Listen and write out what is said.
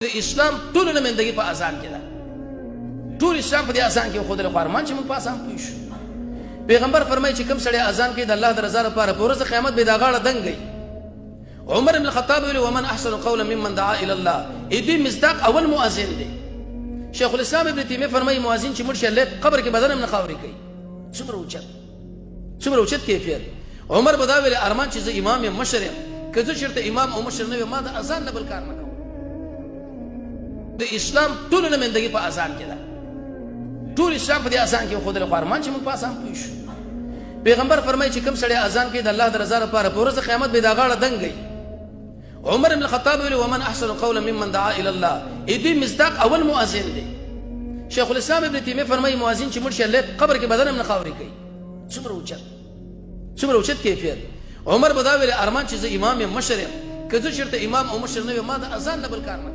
د اسلام ټول نمائندګي په اذان کې ده. ټول اسلام په دې اذان کې ښودل، خو ارمان چې موږ په اذان پوه شو. پیغمبر فرمایي چې کوم سړی اذان کوي د الله د رضا لپاره، په ورځ قیامت به دا غاړه دنګ وي. عمر بن الخطاب ویلي ومن احسن قولا ممن دعا الى الله، ای دوی مصداق اول مؤذن دی. شیخ الاسلام ابن تیمیه فرمایي مؤذن چې مړ شي الله قبر کې بدن هم نه خاورې کوي. څومره اوچت، څومره اوچت کیفیت. عمر به دا ویل ارمان چې زه امام یم، مشر یم، که زه چېرته امام او مشر نه ویم ما د اذان نه بل کار نه کوم. د اسلام ټوله نمایندګي په اذان کې ده. ټول اسلام په دې اذان کې ښودلی، خو ارمان چې موږ په اذان پوه شو. پیغمبر فرمایي چې کوم سړی اذان کوي د الله د رضا لپاره، په ورځ قیامت به دا غاړه دنګ وي. عمر بن الخطاب ویلي ومن احسن قولا ممن دعا الى الله، ای دوی مصداق اول مؤذن دی. شیخ الاسلام ابن تیمیه فرمایي مؤذن چې مړ شي الله قبر کې بدن هم نه خاورې کوي. څومره اوچت، څومره اوچت کیفیت. عمر به دا ویل ارمان چې زه امام یم، مشر یم، که زه چېرته امام او مشر نه ویم ما د اذان نه بل کار نه